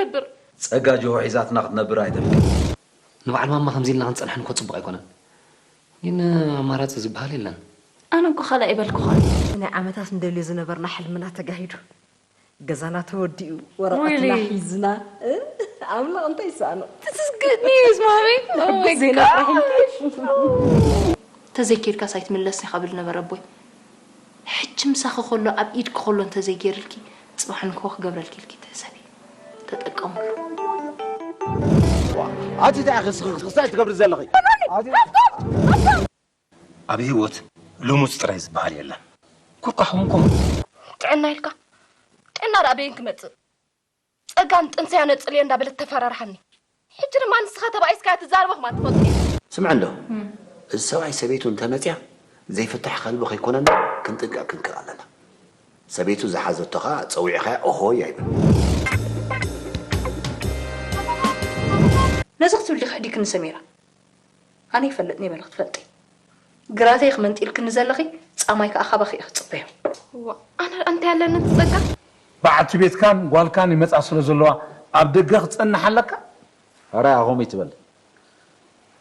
ነብር። ጸጋ ጅሆ ሒዛትና ክትነብር ኣይተፍቅድ። ንበዓል ማማ ከምዚ ኢልና ክንጸንሐን እኮ ጽቡቕ ኣይኮነን። ግን ኣማራጺ ዝበሃል የለን። ኣነ እኮ ካልእ ኣይበልኩኻ። ናይ ዓመታት ንደልዮ ዝነበርና ሕልምና ተጋሂዱ። ገዛና ተወዲኡ፣ ወረቐትና Really? ሒዝና። እ? ኣምላኽ እንታይ ይሰኣኖ? This is good news, mommy. Oh my ዜና god. ጥራሕ ኢልኪ? ተዘይኬድካስ ኣይትምለስን ኢኻ ብል ነበረ ኣቦይ። ሕጂ ምሳኺ ከሎ ኣብ ኢድኪ ከሎ እንተዘይገይርልኪ ጽባሕ ንግሆ ክገብረልኪ ኢልኪ ትሕሰቢ። ተጠቀምሉ። ኣቲ እንታይ ኢኺ ክስታይ ትገብሪ ዘለኺ? ኣብ ህይወት ልሙጽ ጥራይ ዝበሃል የለን። ኩርኳ ኹንኩም ጥዕና ኢልካ ጥዕና ደኣ በይን ክመጽእ ጸጋን ጥንሰያ ነጽልዮ እንዳበለት ተፈራርሓኒ። ሕጂ ድማ ንስኻ ተባኢስካ ትዛረቦ ከማ ትፈልጥ እየ። ስምዐ እንዶ፣ እዚ ሰብኣይ ሰበይቱ እንተመፅያ ዘይፍታሕ ከልቢ ከይኮነና ክንጥንቀቕ ክንክእል ኣለና። ሰበይቱ ዝሓዘቶ ኸዓ ፀዊዕኻያ ኦሆይ ኣይበል። ነዚ ክትብሊ ክሕዲክኒ ሰሚራ። ኣነ ይፈልጥኒ በለ ክትፈልጢ። ግራተይ ክመንጢልክኒ ዘለኺ ጻማይ ከኣ ካባኺ እየ ክጽበዮ። ዋ፣ ኣነ እንታይ ኣለኒ ትጸጋ? በዓልቲ ቤትካን ጓልካን ይመጻ ስለ ዘለዋ ኣብ ደገ ክትጸንሕ ኣለካ። ሕራይ ኣኾም ይትበል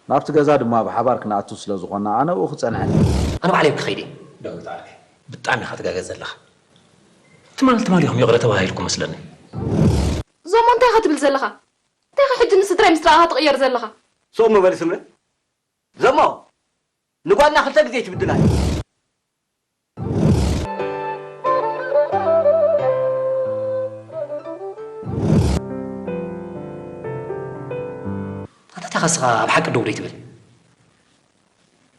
ናብቲ ገዛ ድማ ብሓባር ክንኣቱ ስለ ዝኾንና ኣነ ኣብኡ ክጸንሐን። ኣነ ባዕለይ ክኸይድ እየ። ዳዊት ዓርከይ ብጣዕሚ ኢኻ ትጋገ ዘለኻ። ትማል ትማል ኢኹም ይቕረ ተባሂልኩም መስለኒ። ዞሞ እንታይ ኢኻ ትብል ዘለኻ? እንታይ ኢኻ ሕጂ ንስድራይ ምስ ረኣኻ ትቕየር ዘለኻ? ስቕ ምበል ስምረት። ዘሞ ንጓልና ክልተ ግዜ ትብድላ። ኣታ እንታይ ኢኻ ንስኻ ኣብ ሓቂ ደው ደይትብል?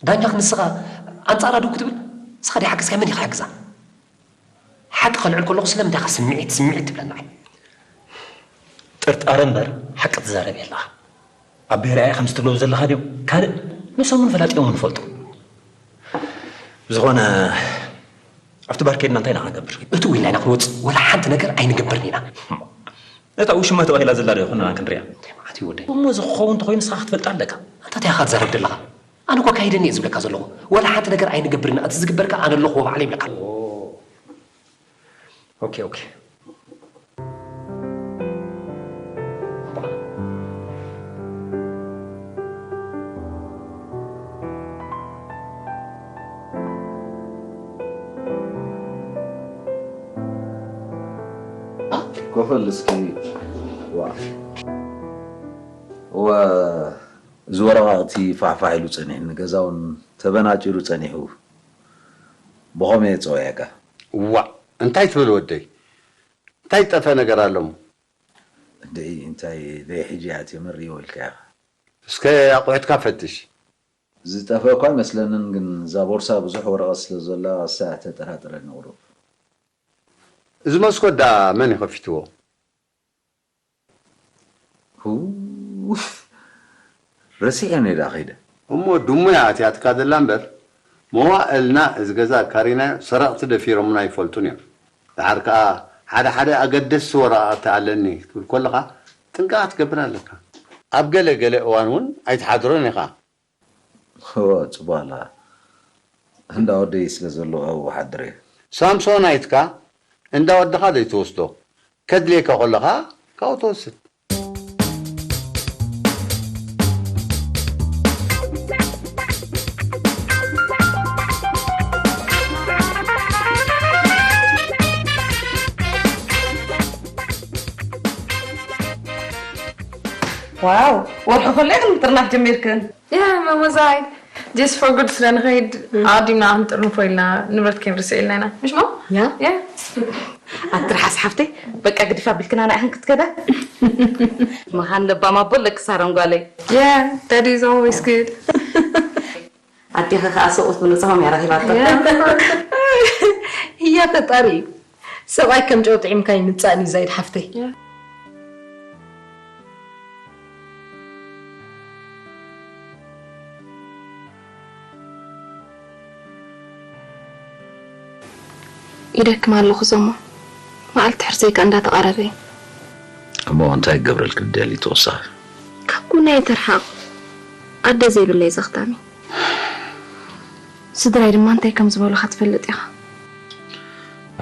ዳኛ ክንስኻ ኣንጻራ ደው ክትብል ንስኻ ደይሓገዝካያ መን እዩ ክሕግዛ? ሓቂ ከልዕል ከለኹ ስለምንታይ ኢኻ ስምዒት ስምዒት ትብለና? ጥርጣረ እምበር ሓቂ ትዛረብ የለኻ። ኣብ ብሄር ኣያ ከምዚ ትብሎ ዘለኻ ድዮም ካልእ ንሶም እውን ፈላጢኦም እውን ይፈልጡ። ብዝኾነ ኣብቲ ባር ከይድና እንታይ ኢና ክንገብር? እትው ኢልና ኢና ክንወጽእ ወላ ሓንቲ ነገር ኣይንገብርን ኢና። ነታ ውሽማ ተባሂላ ዘላ ዶ ይኾንና ክንሪኣ? እንታይ መዓት እዩ ወደይ? እሞ እዚ ክኸውን እንተኾይኑ ንስኻ ክትፈልጥ ኣለካ። ኣንታ እንታይ ኢኻ ትዛረብ ዘለኻ? ኣነ እኮ ካይደኒ እየ ዝብለካ ዘለኹ። ወላ ሓንቲ ነገር ኣይንገብርን ኢና። እቲ ዝግበር ከኣ ኣነ ኣለኹዎ ባዕለይ ይብለካ ኣለኹ። ኦኬ ኦኬ። ኮፈል እስኪ ዋ እወ እዚ ወረቓቕቲ ፋሕፋሕ ኢሉ ጸኒሕኒ ገዛ እውን ተበናጭሩ ጸኒሑ ብኸመይ እየ ጸውዐካ ዋእ እንታይ ትብል ወደይ እንታይ ዝጠፍአ ነገር ኣሎ እሞ ደይ እንታይ ደይ ሕጂ እያ ተመርዮ ኢልካ ኢኻ እስከ ኣቑሑትካ ፈትሽ ዝጠፍአ እኳ ኣይመስለንን ግን እዛ ቦርሳ ብዙሕ ወረቐት ስለ ዘላ እሳ እያ ተጠራጥረኒ ቁሩብ እዚ መስኮት ደኣ መን እዩ ከፊትዎ ረሲዐ ነዳ ከይደ እሞ ድሙያ ኣትያትካ ዘላ እምበር መዋእልና እዚ ገዛ ካሪናዮ ሰረቕቲ ደፊሮምና ኣይፈልጡን እዮም ደሓር ከኣ ሓደ ሓደ ኣገደስቲ ወረቓቕቲ ኣለኒ ክትብል ከለኻ ጥንቃቐ ክትገብር ኣለካ ኣብ ገለ ገለ እዋን እውን ኣይትሓድሮን ኢኻ ጽቡቕ ኣለኻ እንዳ ወደይ ስለ ዘለኹ ኣብኡ ሓድር እየ ሳምሶናይትካ እንዳ ወድኻ ዘይትወስዶ ከድልየካ ከሎ ኸዓ ካብኡ ትወስድ ዋው ወርሒ ከሎ ኢኽን ምጥርናፍ ጀሚርክን Yeah, መሞዛይ just for good ስለ ንኸይድ ኣዲምና ክንጥርንፎ ኢልና ንብረት ከይንርስዕ ኢልና ኢና ምሽ ሞ ያ ኣትርሓስ ሓፍተይ በቃ ግድፍ ኣቢልክና ንኣኽን ክትከዳ መኻን ለባም ኣቦ ኣለኪ ሳሮን ጓለይ Yeah, that is always good. ኣዴኺ ከዓ ሰብኡት ብንፅሆም እያ ረኺባቶ ህያ ፈጣሪ እዩ ሰብኣይ ከም ጨው ጥዒምካ ይምፃእን እዩ ዛይድ ሓፍተይ ይደክም ኣለኹ ዘሞ መዓልቲ ሕርሰይ ከኣ እንዳተቓረበ እዩ እሞ እንታይ ክገብረልኪ ትደሊ ተወሳኺ ካብ ጎነይ ኣይትርሓቕ ኣደ ዘይብለይ ዘኽታሚ ስድራይ ድማ እንታይ ከም ዝበሉኻ ትፈልጥ ኢኻ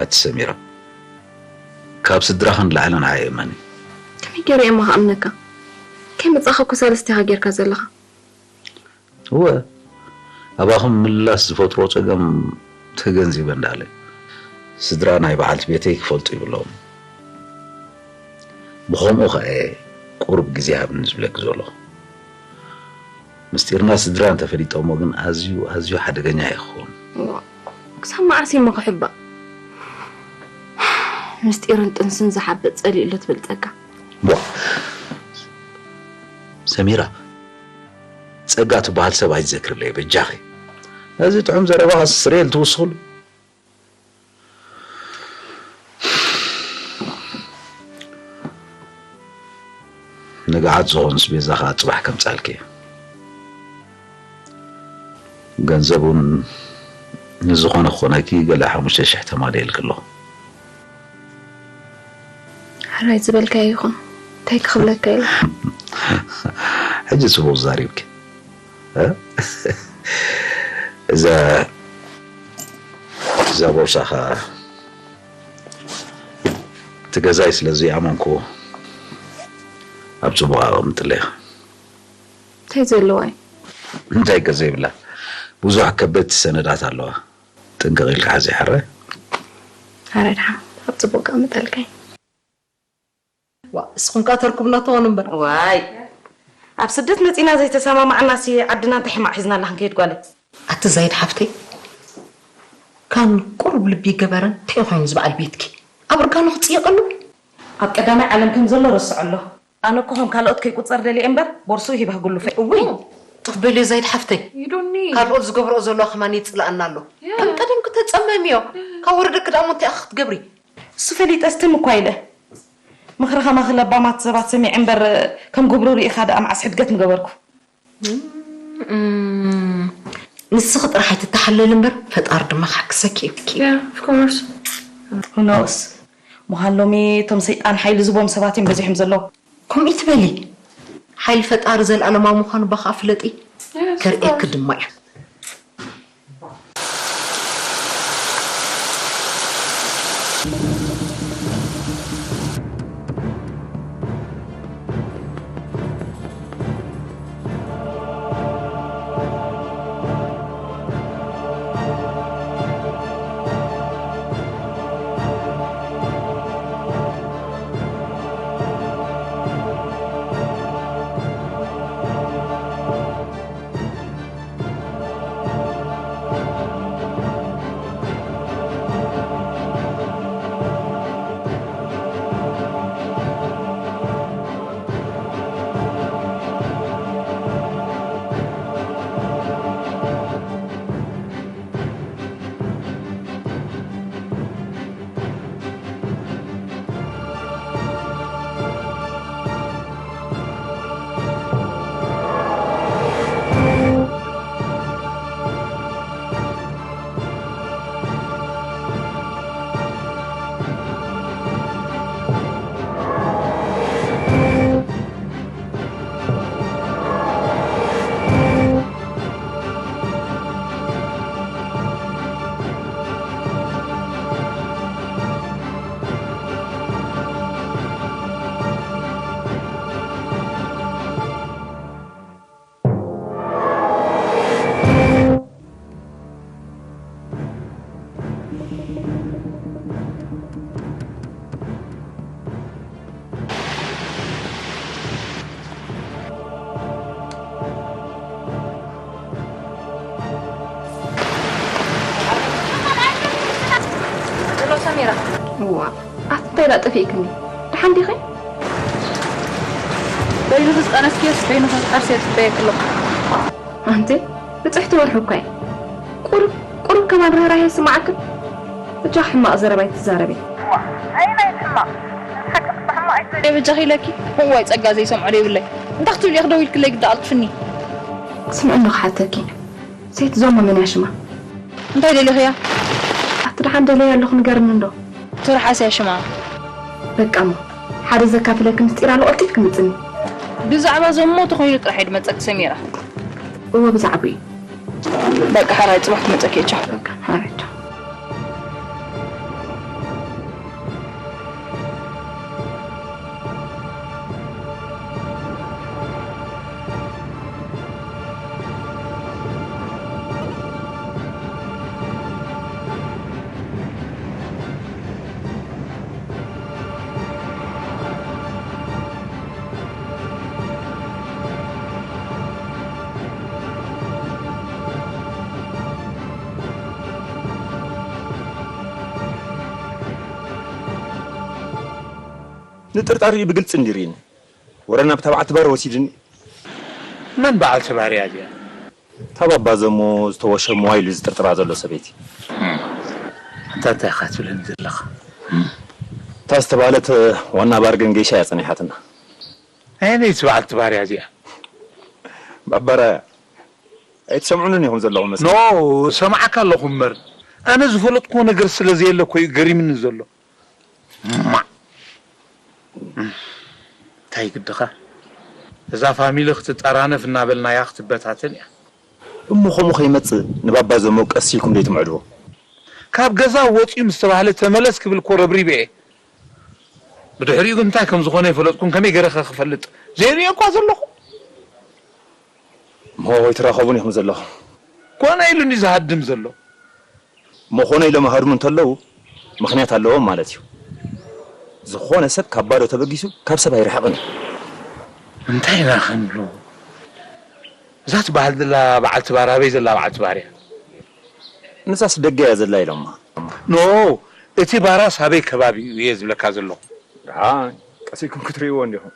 ኣቲ ሰሚራ ካብ ስድራኺ ንላዕሊ ንዓይ እመኒ ገይረ እየ እሞ ክኣምነካ። ከይመጻእካ እኮ ሳልስቲ ኢኻ ጌርካ ዘለኻ። እወ፣ ኣባኹም ምምላስ ዝፈጥሮ ጸገም ተገንዚበ እንዳለ። ስድራ ናይ በዓልቲ ቤተይ ክፈልጡ ይብሎም። ብኸምኡ ኸኣ እየ ቁሩብ ግዜ ሃብኒ ዝብለኪ ዘለኹ። ምስጢርና ስድራ እንተፈሊጦሞ ግን ኣዝዩ፣ ኣዝዩ ሓደገኛ ይኸውን። እዋ፣ ክሳብ መዓስ እሞ ክሕባእ? ምስጢርን ጥንስን ዝሓብእ ጸሊእሉ ትብል ጸጋ። ዋ፣ ሰሚራ፣ ጸጋ ትበሃል ሰብ ኣይትዘክርለይ በጃኺ። ነዚ ጥዑም ዘረባኻ ስስረየል ትውስኽሉ። ንግዓት ዝኾንስ ቤዛኻ ጽባሕ ከምጻልኪ። ገንዘብ እውን ንዝኾነ ክኾነኪ ገለ ሓሙሽተ ሽሕ ተማልኤልኪ ኣለኹ። ሕራይ ዝበልካዮ ይኹን። እንታይ ክኽብለካ ኢለ። ሕጂ ጽቡቕ ዛሪብኪ። እ? እዛ፣ እዛ ቦርሳኻ እቲ ገዛይ ስለ ዘይኣመንኩ ኣብ ጽቡቕ ኣቐምጥለይ። እንታይ ዘለዋ እዩ? እንታይ ገ ዘይብላ? ብዙሕ ከበድቲ ሰነዳት ኣለዋ። ጥንቅቕ ኢልካ ሓዚ ሕረ። ኣረ ደሓን፣ ኣብ ጽቡቕ ኣቐምጠልካ እዩ። ዋ፣ እስኹም ከኣ ተርኩብና ትኾኑ እምበር። ዋይ፣ ኣብ ስደት መጺና ዘይተሰማማዕናሲ ዓድና እንታይ ሕማቕ ሒዝናላ ክንከይድ ጓለይ? ኣቲ ዛይድ ሓፍተይ፣ ካን ቁሩብ ልቢ ይገበረን፣ እንታይ ኮይኑ እዚ በዓል ቤትኪ ኣብ እርጋኑ ክጽየቐሉ? ኣብ ቀዳማይ ዓለም ከም ዘሎ ረስዖ ኣሎ። ኣነ እኮ ከም ካልኦት ከይቁጸር ደልየ እምበር፣ ቦርሱ ሂበ ክጉልፎ። እውይ፣ ጥፍ በልዮ ዛይድ ሓፍተይ። ይዶኒ። ካልኦት ዝገብርኦ ዘለዋ ከማን ይጽልኣና ኣሎ። ያ። ከም ቀደምኪ ተጸመምዮ። ካብ ወረደኪ ደኣ እሞ እንታይ ኢኺ ክትገብሪ? እሱ ፈሊጠስ ትም እኳ ኢለ። ምኽሪ ከማኺ ለባማት ሰባት ሰሚዐ እምበር፣ ከም ጉብሩ ርኢኻ ደኣ መዓስ ሕድገት ምገበርኩ። እም፣ ንስኺ ጥራሕ ኣይትተሓለሊ እምበር፣ ፈጣሪ ድማ ክሓግዘኪ እዩ። Yeah, of course. Who knows? ምዃን ሎሚ እቶም ሰይጣን ሓይሊ ዝቦም ሰባት እዮም በዚሖም ዘለዉ። ከምኡ ትበሊ? ሓይሊ ፈጣሪ ዘለኣለማዊ ምዃኑ ባኻ ፍለጢ። Yes, of ከርእየኪ course. ድማ እያ። ሄሎ ሰሚራ። እዋ፣ ኣቲ እንታይ ደኣ ጠፊእክኒ? ደሓን ዲኺ? በይኑ ዝጠነስክዮስ በይኑ ክትሓርሲ እየ ዝጽበየኪ ኣለኹ። ኣንቲ ብጽሕቲ ወርሒ እኳ እየ። ቁሩብ፣ ቁሩብ ከማን ርህራሄ ይስምዓክን? ብጃ ሕማቕ ዘረባ ኣይትዛረቢ። ዋ፣ ኣየናይ ሕማቕ? ሓቂ ጽባሕ እሞ ኣይትበሊ። እየ በጃኺ ኢለኪ። እዋይ ጸጋ ዘይሰምዖ ደይብለይ። እንታይ ክትብሊ ኢኺ ደው ኢልክለይ ግዳ ኣልጥፍኒ። ስምዒ እንዶ ክሓተኪ። ሰይቲ ዞማ መን እያ ሽማ? እንታይ ደሊኽያ? ኣቲ ደሓን ደለያ ኣለኹ ንገርኒ እንዶ። ትርሓስ እያ ሽማ። በቃ እሞ ሓደ ዘካፍለኪ ምስጢር ኣሎ፣ ቀልጢፍኪ ምጽኒ። ብዛዕባ ዞሞ ተኾይኑ ጥራሕ እየ ድመጸኪ ሰሚራ። እወ ብዛዕባኡ እዩ። በቃ ሓራይ ጽባሕ ትመጸኪ እየ፣ ቻው። በቃ ሓራይ ቻው። ጥርጣሪኡ ብግልፂ እንዲርእኒ። ወረና ብታብዓት ባር ወሲድኒ። መን በዓልቲ ባርያ እዚኣ? ታባባ ዘሞ ዝተወሸምዋ ኢሉ ዝጥርጥራ ዘሎ ሰበይቲ። ኣንታ እንታይ ኢኻ ትብለኒ ዘለኻ? እታ ዝተባህለት ዋና ባር ግን ጌሻ እያ ጸኒሓትና። ኣየነይቲ በዓልቲ ባርያ እዚኣ? ባባራያ ኣይትሰምዑንን ኢኹም ዘለኹም መስ ኖ ሰማዕካ ኣለኹ እምበር ኣነ ዝፈለጥኩዎ ነገር ስለ ዘየለ እኮ እዩ ገሪምኒ ዘሎ። እማ እንታይ ግድኻ እዛ ፋሚሊ ክትጠራነፍ እናበልናያ ክትበታተን እያ። እሞ ከምኡ ከይመጽእ ንባባ ዘሞ ቀስ ኢልኩም ደይትምዕድዎ። ካብ ገዛ ወፂኡ ምስ ተባህለ ተመለስ ክብል እኮ ረብሪበ እየ። ብድሕሪኡ ግን እንታይ ከም ዝኾነ ይፈለጥኩን ከመይ ገይረ ኸ ክፈልጥ ዘይርእዮ እኳ ዘለኹ። እሞ ይትራኸቡን ኢኹም ዘለኹም። ኮነ ኢሉኒ ዝሃድም ዘሎ። እሞ ኮነ ኢሎም ይሃድሙ እንተለዉ ምኽንያት ኣለዎም ማለት እዩ። ዝኾነ ሰብ ካብ ባዶ ተበጊሱ ካብ ሰብ ኣይርሕቕን እዩ። እንታይ ኢና ክንብሎ? እዛ ትበሃል ዘላ በዓልቲ ባር ኣበይ ዘላ በዓልቲ ባር እያ? ንሳስ ደገ እያ ዘላ ኢሎማ። ኖ እቲ ባራስ ኣበይ ከባቢ እዩ እየ ዝብለካ ዘለኹ። ቀሲልኩም ክትርእይዎ እንዲኹም።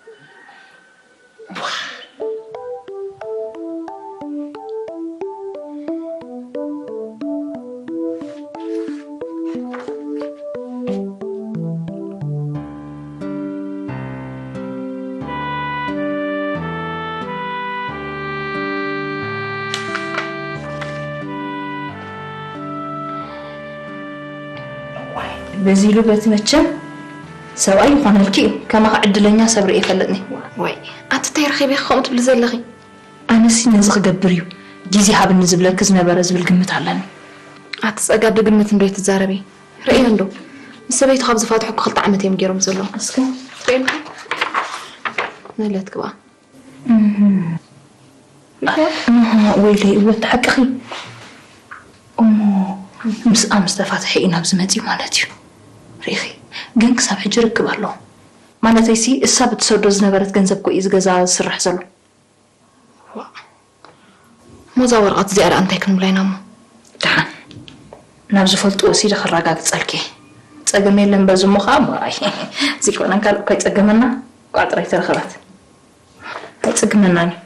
በዚ ኢሉ በቲ መቸም ሰብኣይ ይኾነልኪ እዩ። ከማኻ ዕድለኛ ሰብ ርእየ ይፈልጥኒ። ዋይ ኣቲ እንታይ ረኺበ ከምኡ ትብሊ ዘለኺ? ኣነሲ ነዚ ክገብር እዩ ግዜ ሃብኒ ዝብለኪ ዝነበረ ዝብል ግምት ኣለኒ። ኣቲ ጸጋ ብግምት እንዶ ኣይትዛረቢ። ርእዮ እንዶ ምስ ሰበይቱ ካብ ዝፋትሑ እኮ ክልተ ዓመት እዮም ገይሮም ዘለዉ። እስከ ርእዮልካ ንለት ክብኣ ወይለይ እወ ተሓቅኺ እሞ ምስኣ ምስ ተፋትሐ እዩ ናብዚ መፂኡ ማለት እዩ። ርኢኺ ግን ክሳብ ሕጂ ርክብ ኣለዎ ማለተይሲ እሳ ብትሰዶ ዝነበረት ገንዘብ እኮ እዩ እዚ ገዛ ዝስራሕ ዘሎ። እሞ እዛ ወረቐት እዚኣ ደኣ እንታይ ክንብላ ኢና እሞ? ደሓን ናብ ዝፈልጡ ወሲደ ከረጋግፀልኪ። ፀገም የለን በዚ እሞ ከዓ እሞ ኣይ ዘይኮነን ካልእ እኳ ይፀገመና። ቋዕ ጥራይ ተረኸበት ኣይፅግመናን እዩ።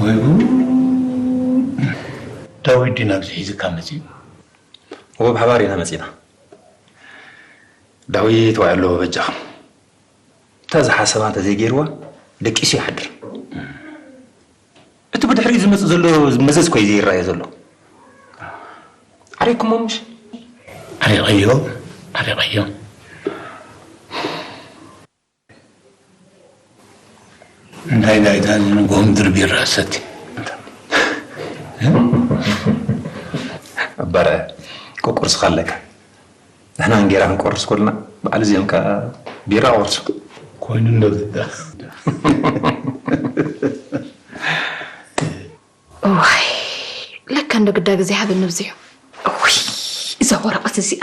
ወይ ጉድ! ዳዊት ድዩ ናብዚ ሒዝካ መጺኡ? እወ ብሓባር ኢና መጺና። ዳዊት ዋዒ ኣለዎ በጃኹም። እታ ዝሓሰባ እንተዘይገይርዋ ደቂሱ ይሓድር። እቲ ብድሕሪኡ ዝመጽእ ዘሎ መዘዝ ኮይ ዘይራየ ዘሎ። ዓሪኩሞ ምሽ? ዓሪቐዮ፣ ዓሪቐዮ። እንታይ ጋይታ ንጎም ድርቢራ ሰቲ። ኣባረ ቁቁርስኻ ኣለካ። ንሕና እንጌራ ክንቆርስ ኮልና በዓል እዚኦም ከ ቢራ ቆርሱ። ኮይኑ እንዶ ዝዳ። እዋይ ለካ እንዶ ግዳ ግዜ ሓበን ንብዚሑ። እውይ እዛ ወረቐት እዚኣ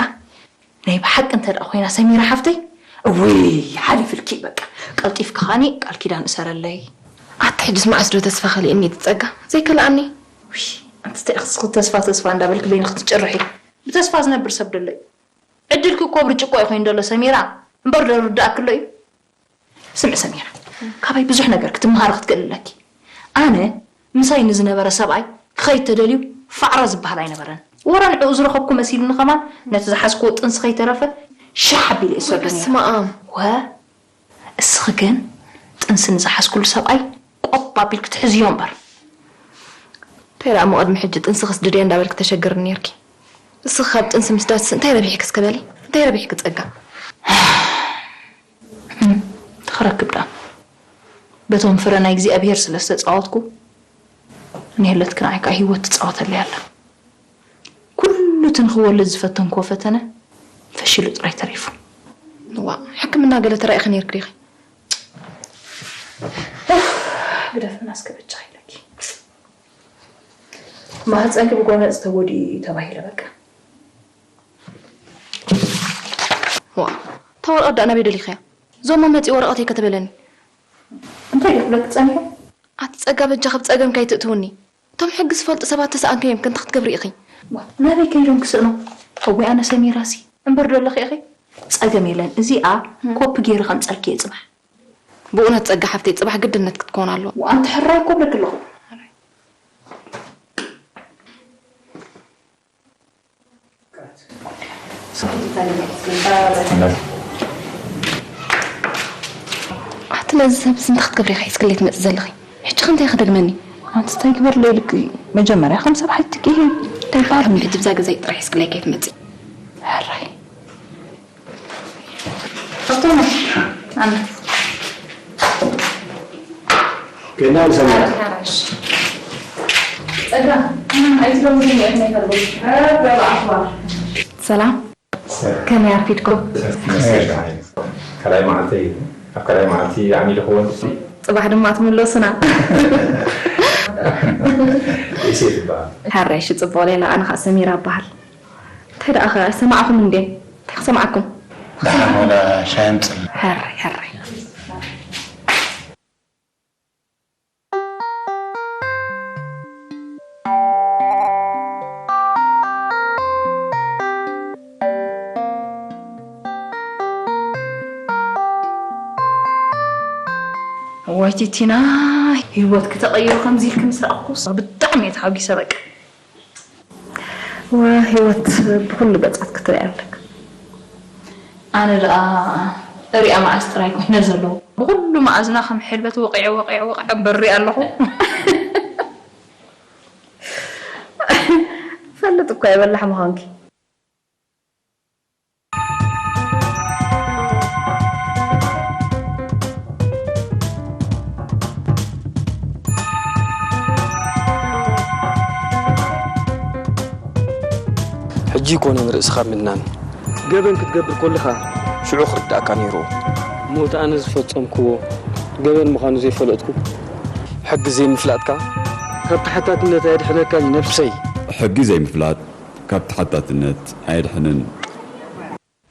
ናይ ብሓቂ እንተ ደኣ ኮይና ሰሚራ ሓፍተይ እውይ ሓሊፍልኪ በቃ ቀልጢፍኪ ኻኒ ቃል ኪዳን እሰረለይ። ኣቲ ሕጅስ መዓስ ዶ ተስፋ ከሊእኒ ትጸጋ ዘይከልኣኒ። ውይ ኣንቲ እንታይ ኢኺ ተስፋ ተስፋ እንዳበልኪ በይንኺ ትጭርሒ። ብተስፋ ዝነብር ሰብ ደሎ እዩ። ዕድልኪ እኮ ብርጭቆ እዩ ኮይኑ ደሎ ሰሚራ እምበር ዶ ርዳእኪ ኣሎ እዩ። ስምዒ ሰሚራ፣ ካባይ ብዙሕ ነገር ክትመሃሪ ክትክእሊ ኣለኪ። ኣነ ምሳይ ንዝነበረ ሰብኣይ ክኸይድ ተደልዩ ፋዕራ ዝበሃል ኣይነበረን። ወረ ንዕኡ ዝረኸብኩ መሲሉኒ ከማን ነቲ ዝሓዝክዎ ጥንሲ ከይተረፈ ሽሕ ኣቢለ እየ ዝሰዶ ነይረ። በስመ ኣብ። ወ እስኺ ግን ጥንሲ ንዝሓዝኩሉ ሰብኣይ ቆብ ኣቢልኪ ትሕዝዮ እምበር። እንታይ ደኣ እሞ ቅድሚ ሕጂ ጥንሲ ክስድድ እየ እንዳበልኪ ተሸግርኒ ነይርኪ። እስኺ ካብ ጥንሲ ምስዳድስ እንታይ ረቢሕኪ እስከ በሊ? እንታይ ረቢሕኪ ጸጋ? ትኽረክብ ደኣ በቶም ፍረ ናይ እግዚኣብሄር ስለ ዝተጻወትኩ ንሄለትኪ ንዓይ ከኣ ህይወት ትጻወተለይ ኣላ። ኩሉ እቲ ንኽወልድ ዝፈተንክዎ ፈተነ ፈሺሉ ጥራይ ተሪፉ። እዋ ሕክምና ገለ ተራኢኺ ነይርኪ ዲኺ? ግደፍና እስከ በጃኺ ኢለኪ። ማህፀንኪ ብጎነፅ ተጎዲኡ እዩ ተባሂለ በቃ። ዋ እታ ወረቐት ደኣ ናበይ ደሊኽያ? ዞሞ መፂኡ ወረቐተይ ከተበለኒ። እንታይ ክብለክ ፀኒሐ? ኣቲ ጸጋ በጃኺ ብጸገም ከይትእትውኒ። እቶም ሕጊ ዝፈልጡ ሰባት ተሰኣንክዮም ከ እንታይ ክትገብሪ ኢኺ? ዋ ናበይ ከይዶም ክስእኖም? እወ ኣነ ሰሚራሲ እምበር ዶ ኣለኺ ኢኺ? ጸገም የለን እዚኣ ኮፒ ገይረ ከምጸልኪ እየ ጽባሕ። ብእውነት ጸጋ ሓፍተይ ጽባሕ ግድነት ክትከውን ኣለዋ። ዋ ኣንቲ ሕራይ እኮ እብለኪ ኣለኹ። ኣቲ ነዚ ሰብስ እንታይ ክትገብሪ ኢኺ ሒዝክለይ ትመጺ ዘለኺ? ሕጂ ከ እንታይ ክደግመኒ? ኣንቲ እንታይ ግበርለይ ኢልኪ መጀመርያ ከም ሰብ ሓቲትኪ ኢኺ እንታይ ይበሃል? ሕጂ ብዛ ገዛይ ጥራሕ ሒዝክለይ ከይትመጺ። ሕራይ ኣቶና ኣና ገና ሰማዕ ሰላም ከመይ ኣርፊድኩም? ካልኣይ መዓልቲ ዓሚሉ ክወንሲ ፅባሕ ድማ ትምለሱና። ሴት ይበሃል። ሕራይ እሺ ፅቡቕ ሌላ ኣነ ከዓ ሰሚራ እበሃል። እንታይ ደኣ ኸ ኣይሰማዕኹም እንዴ? እንታይ ክሰምዓኩም? ደሓን ወላ ሻሂ ኣምፅልና። ሕራይ ሕራይ። እዋይ ቲቲና ህይወት ክተቐይሩ ከምዚ ኢልኪ ምስ ረኣኹስ ብጣዕሚ እየ ተሓጒሰ በቃ። እወ ህይወት ብኹሉ ገጻት ክትሪኣ ኣለክ። ኣነ ደኣ እሪኣ መዓስ ጥራይ ኮይነ ዘለኹ። ብኹሉ መኣዝና ከም ሕልበት ወቒዐ ወቒዐ ወቒዐ እምበር እሪኣ ኣለኹ። እፈልጥ እኳ እየ በላሕ ምዃንኪ። ሕጂ ኣይኮነን ርእስኻ ምድናን። ገበን ክትገብር ከለኻ ሽዑ ክርድኣካ ነይርዎ። ሞት ኣነ ዝፈጸምክዎ ገበን ምዃኑ ዘይፈለጥኩ። ሕጊ ዘይምፍላጥካ ካብ ተሓታትነት ኣየድሕነካን እዩ ነብሰይ። ሕጊ ዘይምፍላጥ ካብ ተሓታትነት ኣየድሕንን።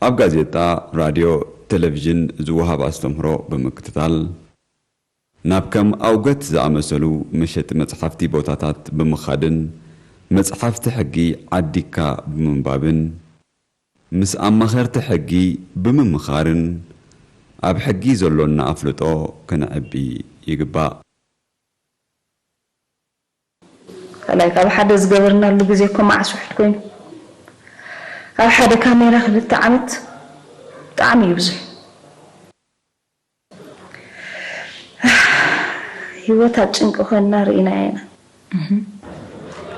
ኣብ ጋዜጣ፣ ራድዮ፣ ቴሌቪዥን ዝወሃብ ኣስተምህሮ ብምክትታል፣ ናብ ከም ኣውገት ዝኣመሰሉ መሸጢ መጽሓፍቲ ቦታታት ብምኻድን መጽሓፍቲ ሕጊ ዓዲግካ ብምንባብን ምስ ኣማኸርቲ ሕጊ ብምምኻርን ኣብ ሕጊ ዘሎና ኣፍልጦ ከነዕቢ ይግባእ። ካልኣይ ካብ ሓደ ዝገበርናሉ ግዜ እኮ መዓስ ውሕድ ኮይኑ ኣብ ሓደ ካሜራ ክልተ ዓመት ብጣዕሚ እዩ ብዙሕ። ህይወት ኣብ ጭንቂ ኮይንና ርኢናያ ኢና።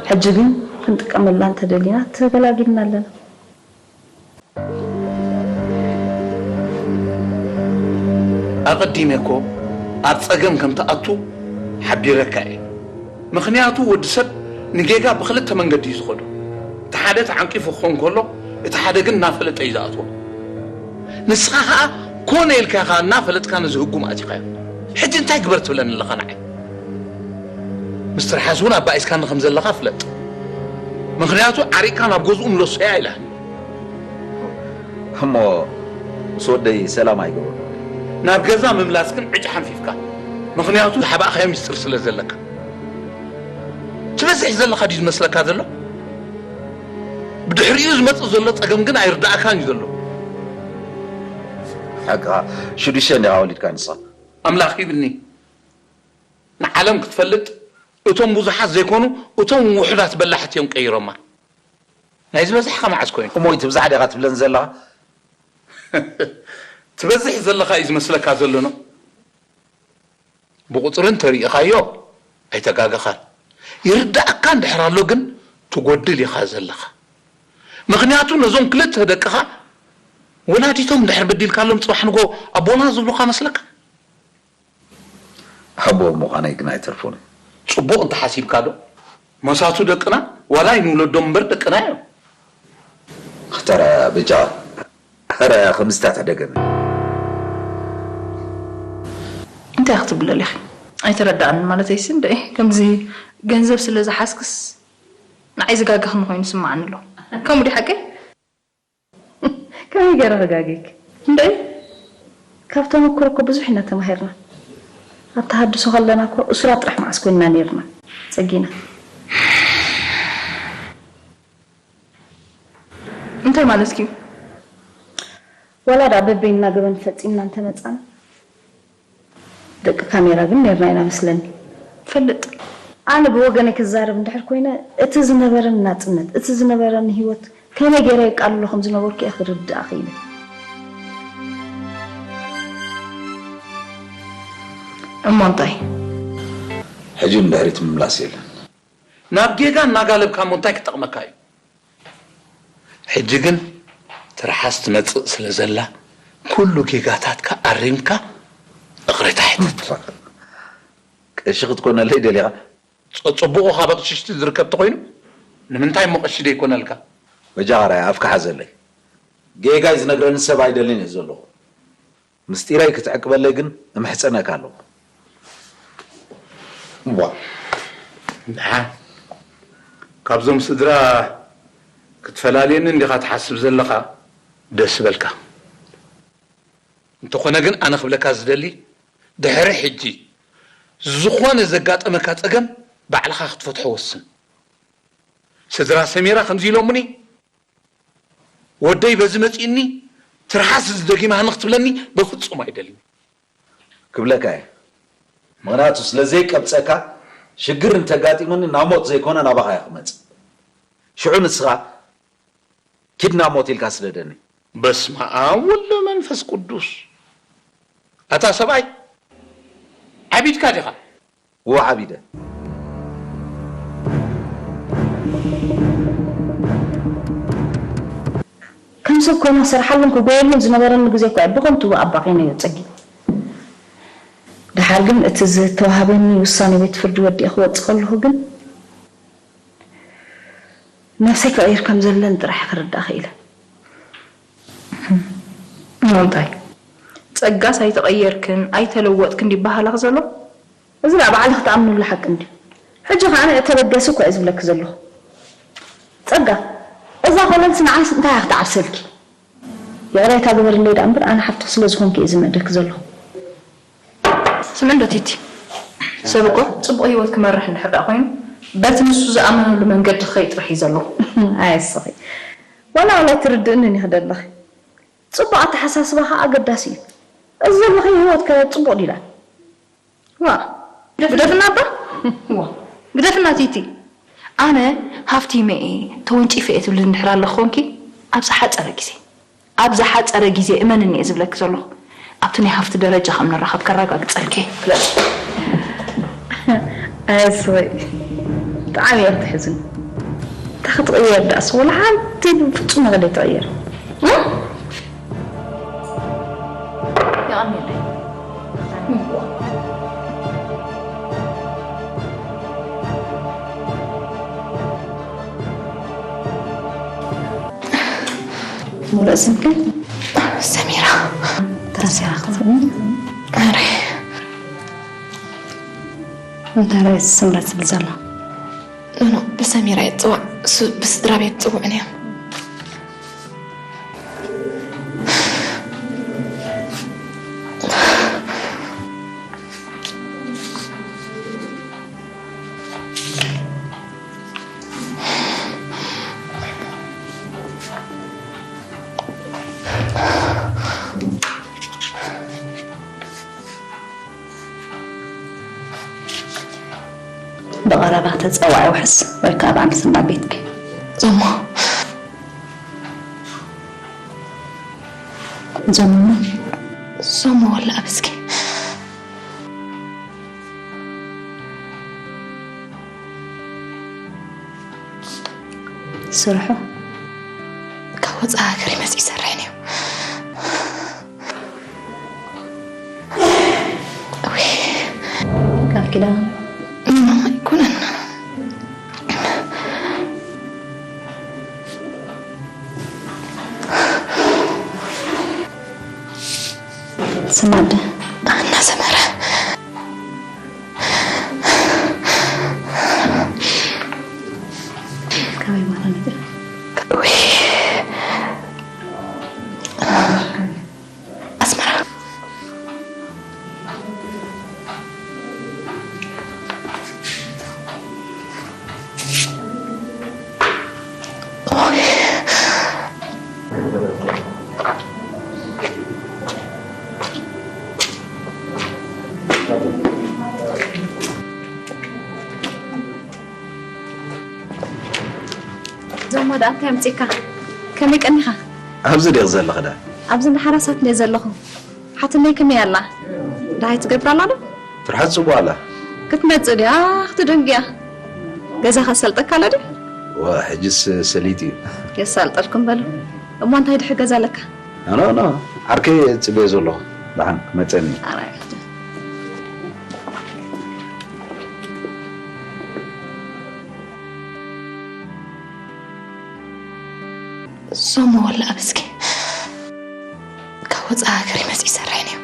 ሕጂ ግን ክንጥቀመላ እንተደሊና ተገላጊልና ኣለና። ኣቐዲመ እኮ ኣብ ጸገም ከም ትኣቱ ሓቢረካ እየ። ምኽንያቱ ወዲ ሰብ ንጌጋ ብኽልተ መንገዲ እዩ ዝኸዶ። እቲ ሓደ ተዓንቂፉ ክኸውን ከሎ፣ እቲ ሓደ ግን እናፈለጠ እዩ ዝኣትዎ። ንስኻ ኸኣ ኮነ ኢልካ ኢኻ እናፈለጥካ ነዚ ህጉም ኣቲኻዮ። ሕጂ እንታይ ግበር ትብለኒ ኣለኻ ንዓይ? ምስ ትርሓስ እውን ኣባኢስካኒ ከም ዘለኻ ፍለጥ። ምኽንያቱ ዓሪቕካ ናብ ገዝኡ ምለሶ እያ ኢላትኒ። እሞ ምስ ወደይ ሰላም ኣይገበርኩን። ናብ ገዛ ምምላስ ግን ዕጭ ሓንፊፍካ። ምኽንያቱ ዝሓባእኻዮ ሚስጥር ስለ ዘለካ። ትበዝሕ ዘለኻ ድዩ ዝመስለካ ዘሎ? ብድሕሪኡ ዝመጽእ ዘሎ ጸገም ግን ኣይርድኣካን እዩ ዘሎ። ሓቅኻ ሽዱሽተ እንዲኻ ወሊድካ ንስኻ። ኣምላኽ ሂብኒ። ንዓለም ክትፈልጥ እቶም ብዙሓት ዘይኮኑ እቶም ውሑዳት በላሕቲ እዮም ቀይሮማ። ናይ ዝበዝሕኻ መዓስ ኮይኑ? እሞ እቲ ብዛሕ ዲኻ ትብለን ዘለኻ? ትበዝሕ ዘለኻ እዩ ዝመስለካ ዘሎ ነው። ብቑጽሪ እንተሪኢኻዮ ኣይተጋገኻን። ይርዳእካ እንድሕር ኣሎ ግን ትጎድል ኢኻ ዘለኻ። ምኽንያቱ ነዞም ክልተ ደቅኻ ወላዲቶም እንድሕር በዲልካሎም ጽባሕ ንጎ ኣቦና ዝብሉኻ መስለካ? ኣቦ ምዃነይ ግን ኣይተርፎን እዩ። ጽቡቕ እንተሓሲብካ ዶ? መሳቱ ደቅና ዋላ ኣይንውለዶም እምበር ደቅና እዮም። ኣኽተረ በጃኻ ኧረ ከምዚ ታተደገመ። እንታይ ክትብሉ ደሊኺ? ኣይተረድኣንን ማለተይሲ እንደ ከምዚ ገንዘብ ስለ ዝሓዝክስ ንዓይ ዝጋገኽኒ ኮይኑ ስምዓኒ ኣሎ። ከምኡ ድዩ ሓቀይ? ከመይ ገይረ ክጋግየኪ? እንድዒ፣ ካብ ተመኩሮ እኮ ብዙሕ ኢና ተማሂርና። ኣብ ተሃድሶ ከለና እኮ እሱራት ጥራሕ መዓስ ኮይንና ነይርና፣ ጸጊና። እንታይ ማለትኪ እዩ? ዋላ ደኣ በበይንና ገበን ፈጺምና እንተመጻና፣ ደቂ ካሜራ ግን ነይርና ኢና መስለኒ። ፈልጥ። ኣነ ብወገነይ ክዛረብ እንድሕር ኮይነ፣ እቲ ዝነበረኒ ናጽነት፣ እቲ ዝነበረኒ ህይወት ከመይ ገይረ የቃልሎ ከም ዝነበርኩ እየ ክርድኣ ክኢለ። እሞ እንታይ? ሕጂ ንድሕሪት ምምላስ የለን። ናብ ጌጋ እናጋለብካ እሞ እንታይ ክጠቕመካ እዩ? ሕጂ ግን ትርሓስ ትመጽእ ስለ ዘላ፣ ኩሉ ጌጋታትካ ኣሪምካ እቕሬታ ሕተት። ቀሺ ክትኮነለይ ደሊኻ? ጸ-፣ ጽቡቕ ካብ ኣቕሽሽቲ ዝርከብ ተኾይኑ፣ ንምንታይ እሞ ቀሺ ደይኮነልካ? በጃኻ ራያ ኣፍካ ሓዘለይ። ጌጋይ ዝነግረኒ ሰብ ኣይደልን እየ ዘለኹ። ምስጢረይ ክትዕቅበለይ ግን እምሕጸነካ ኣለኹ። እዋ፣ ደሓን ካብዞም ስድራ ክትፈላልየኒ እንዲኻ ትሓስብ ዘለኻ? ደስ በልካ። እንተኾነ ግን ኣነ ክብለካ ዝደሊ፣ ድሕሪ ሕጂ ዝኾነ ዘጋጠመካ ጸገም ባዕልኻ ክትፈትሖ ወስን። ስድራ ሰሚራ ከምዚ ኢሎምኒ፣ ወደይ በዚ መጺእኒ፣ ትርሓስ እዚ ደጊማ ንክትብለኒ በፍጹም ኣይደልን። ክብለካ እየ። ምኽንያቱ ስለ ዘይቀብጸካ፣ ሽግር እንተጋጢሙኒ ናብ ሞት ዘይኮነ ናባኻ እየ ክመጽእ። ሽዑ ንስኻ ኪድ ናብ ሞት ኢልካ ስደደኒ። በስመ ኣብ ወወልድ ወመንፈስ ቅዱስ። ኣታ ሰብኣይ፣ ዓቢድካ ዲኻ? እወ፣ ዓቢደ። ከም ሰብ ኮይነ ክሰርሓሉን ክጎየሉን ዝነበረኒ ግዜ እኮ እየ ብኸንቱ ብኣባ ቂነዮ ጸጊ። ደሓር ግን እቲ ዝተዋህበኒ ውሳኔ ቤት ፍርዲ ወዲኤ ክወጽእ ከለኹ ግን ነብሰይ ክቕይር ከም ዘለኒ ጥራሕ ክርዳእ ክኢለ። እሞ እንታይ? ጸጋስ ኣይተቐየርክን፣ ኣይተለወጥክን ድዩ በሃላኺ ዘሎ? እዚ ደኣ ባዕልኺ ትኣምንሉ ሓቂ እንድዩ። ሕጂ ኸኣ ንዕ ተበገሲ እኮ እየ ዝብለኪ ዘለኹ። ጸጋ፣ እዛ ኮለልስ ንዓይስ እንታይ እያ ክትዓብሰልኪ? ይቕሬታ ግበርለይ ደኣ እምበር፣ ኣነ ሓፍትኺ ስለ ዝኾንኩ እየ ዝምዕደኪ ዘለኹ። ስምዒ እንዶ ቲቲ፣ ሰብ እኮ ጽቡቕ ህይወት ክመርሕ እንድሕር ደኣ ኮይኑ፣ በቲ ንሱ ዝኣመነሉ መንገዲ ክኸይድ ጥራሕ እዩ ዘለዎ። ኣየስኺ። ዋላ ዋላ ኣይትርድእንን ኢኺ ደለኺ። ጽቡቕ ኣተሓሳስባ ኸኣ ኣገዳሲ እዩ። እዚ ዘለኽዮ ህይወት ከ ጽቡቕ ድዩ ኢላ? ዋ፣ ግደፍና እባ። ዋ፣ ግደፍና ቲቲ። ኣነ ሃፍቲመ እየ፣ ተወንጪፈ እየ ትብሊ እንድሕር ኣለኺ ኮንኪ፣ ኣብ ዝሓጸረ ግዜ፣ ኣብ ዝሓጸረ ግዜ እመንኒ እየ ዝብለኪ ዘለኹ። ኣብቲ ናይ ሃፍቲ ደረጃ ከም ንራኸብ ከረጋግጸልኪ እየ። ፍለጥ። ኣየስወይ፣ ብጣዕሚ እየ ክትሕዝን። እንታይ ክትቕየር ደኣስ? ወላ ሓንቲ ፍጹም ነገር ዘይትቕየር። እ? የቐንየለይ። ሙሉእ ስምኪ? ሰሚራ። ታሲራ ክትብኒ? ኣረ። እንታይ ርኣይ ስምረት ትብል ዘላ? ኖ፣ ኖ፣ ብሰሚራ እየ ትጽዋዕ። እሱ ብስድራ ቤት ጽውዕን እዮም። ብቐረባ ተጸዋዒ ውሕስ ወይ ከኣ በዓል ስድራ ቤትኪ። ዞሞ። ዞሞ። ዞሞ ወላ ኣብ እስኪ። ስርሑ ካብ ወጻኢ ሃገር ይመጽእ ይሰርሕ ነይሩ። እውይ። ቃል ኪዳን። እማ ኣይኮነን። ስማደ። ኣና ሰመረ። ዞማ ደኣ እንታይ ኣምጺእካ? ከመይ ቀኒኻ? ኣብዚ ዲኺ ዘለኺ ደኣ? ኣብዚ ንሓራሳት እንድየ ዘለኹ። ሓትነይ ከመይ ኣላ? ደሃይ ትገብር ኣላ ዶ? ትርሓጽ ጽቡቕ ኣላ። ክትመጽእ ድያ? ክትድንግያ? ገዛ ከሰልጠካ ኣላ ድዩ? ዋ፣ ሕጅስ ሰሊጥ እዩ። የሳልጠልኩም በሉ። እሞ እንታይ ድሕር ገዛ ኣለካ? ኖ፣ ኖ፣ ዓርከይ ጽበዮ ዘለኹ። ደሓን ክመጸኒ። ኣራይ። ሶሞ ወላ ኣብ እስኪ ካብ ወፃኢ ሃገር ይመፅእ ይሰርሕ ነይሩ።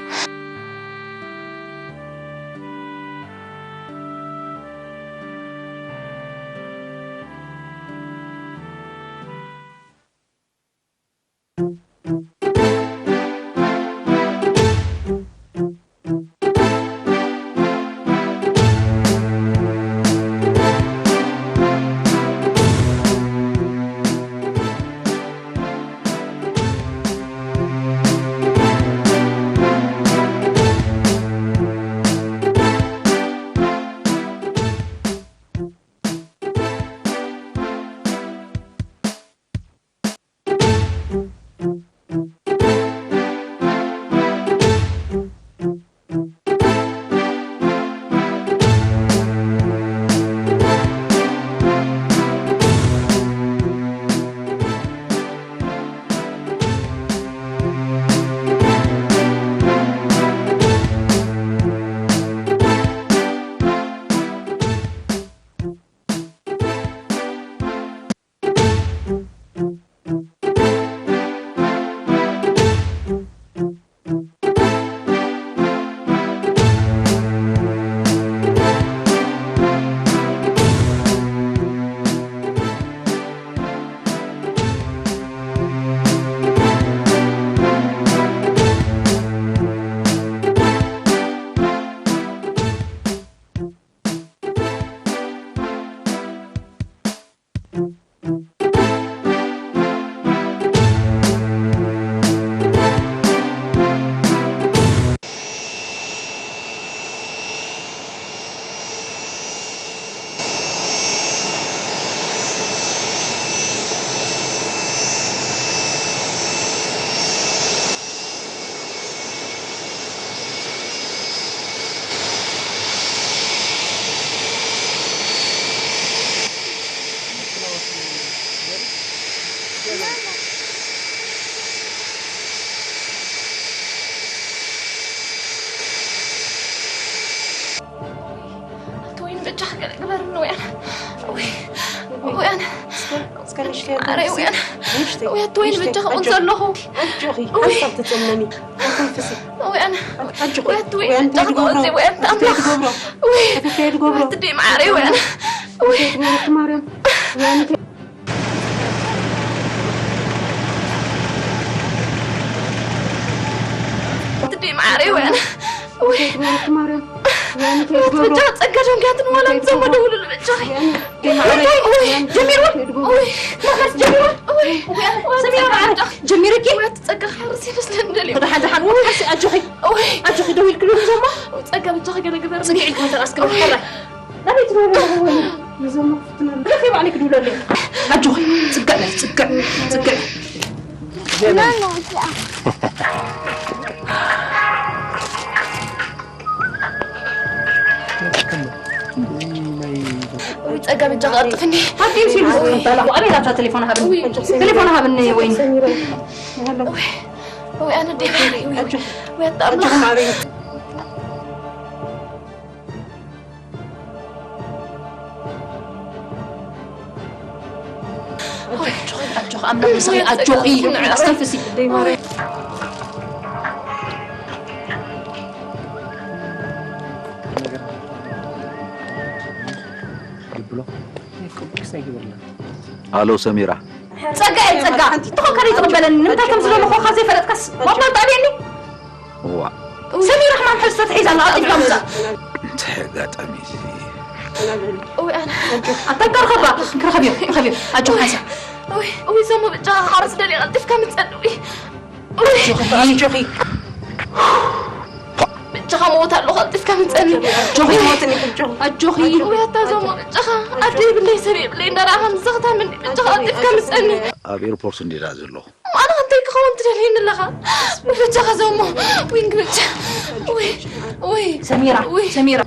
ኣቲ ወይን በጃኻ ገለ ግበርኒ ወያነ። ወይ፣ ወያነ። እስከ፣ እስከ ንእሽተይ ኣረ ኣትንፍሲ። ወያነ። ንእሽተይ፣ ወይ ኣቲ ወይን ንእሽተይ። በጃኻ ኣጆኺ። ዘለኹ። ኣጆኺ፣ ወይ። ሓንሳብ ትጽመሚ። ኣትንፍሲ። ወያነ። ኣጆኺ። ወይ ኣቲ ወይን ወያነ በጃኻ እንታይ ትገብሮ? ወያነ እንታይ ኣምላኽ። ትገብሮ? ወይ። ኣቲ እንታይ ትገብሮ? ኣቲ ደይ መዓረይ ወያነ። ወይ። እንታይ ትገብሮ? ኣቲ ማርያም። ወያነ እንታይ ትዲ ማዕረ ወያነ። ወይ ትግበሩ ማርያም። ወያነ እንታይ ትግበሩ? ብቻ ጸጋ ደንጋትን ዋላ እንታይ ትግበሩ? ዘመደ ውሉል ብቻ። ወያነ እንታይ ማዕረ? ወይ ወያነ ጀሚሩ። እንታይ ትግበሩ? ወይ ማዕረ ጀሚሩ። ወይ ወያነ ሰሚራ ማዕረ ጀሚሩኪ። ወይ ጸጋ ሓርስ ይመስለን ደሊ። ደሓን ደሓን ወይ ሓርሲ ኣጆኺ። ወይ ኣጆኺ ደው ኢልክሉ ዞማ። ጸጋ ብቻ ከገለ ግበር። ጽግዒ ኢልኩም ተራስክም ሕራይ። ኣቤት ወረ ወረ ንዞም ክፍትና ረኺ ባዕለይ ክድውለለይ። ኣጆኺ ጽግዕ በል ጽግዕ ጽግዕ። ወይ ጸጋ በጃ ቀልጥፍኒ። ኣቢም ሲሉ ዝባላኹ ኣቤት ኣታ ቴሌፎን ሃብኒ። ቴሌፎን ሃብኒ ወይ። ወይ ኣነ ደይ ወይ ኣታ ኣጆኺ ማዕረይ። ኣጆኺ ኣምላኽ ምሳኺ ኣጆኺ ኣስተንፍሲ። ኣሎ ሰሚራ። ጸጋ እየ ጸጋ። ትኾንካ ዘይትቕበለኒ ንምንታይ ከም ዝደለኹ ካብ ዘይፈለጥካስ ዋባ ጣልየኒ። እዋ። ሰሚራ ሕማም ሕዚ ተታሒዛ ኣላ፣ ቀልጢፍካ ምጻእ። እንታይ ኣጋጣሚ እዚ? እውያን። ኣታ ክረኸባ፣ ክረኸብዮ፣ ክረኸብዮ። ኣጆኻ ሓንሳብ። ውይ ውይ ዞሞ ብጃኻ ሓረስ ደልየ ቀልጢፍካ ምጸኒ ውይ ውይ ኣጆኺ ብጃኻ መወት ኣሎ ቀልጢፍካ ምጸኒ ኣጆኺ ሞትን ይሕጆ ኣጆኺ ውይ ኣታ ዞሞ ብጃኻ ኣደ የብለይ ሰብ የብለይ እንዳረኣኻ ምሳኽታ ምኒ ብጃኻ ቀልጢፍካ ምጸኒ ኣብ ኤርፖርት እንዲዳ ዘለኹ ኣነ እንታይ ክኸውን ትደልየኒ ኣለኻ ብጃኻ ዞሞ ውይ እንግልቻ ውይ ውይ ሰሚራ ውይ ሰሚራ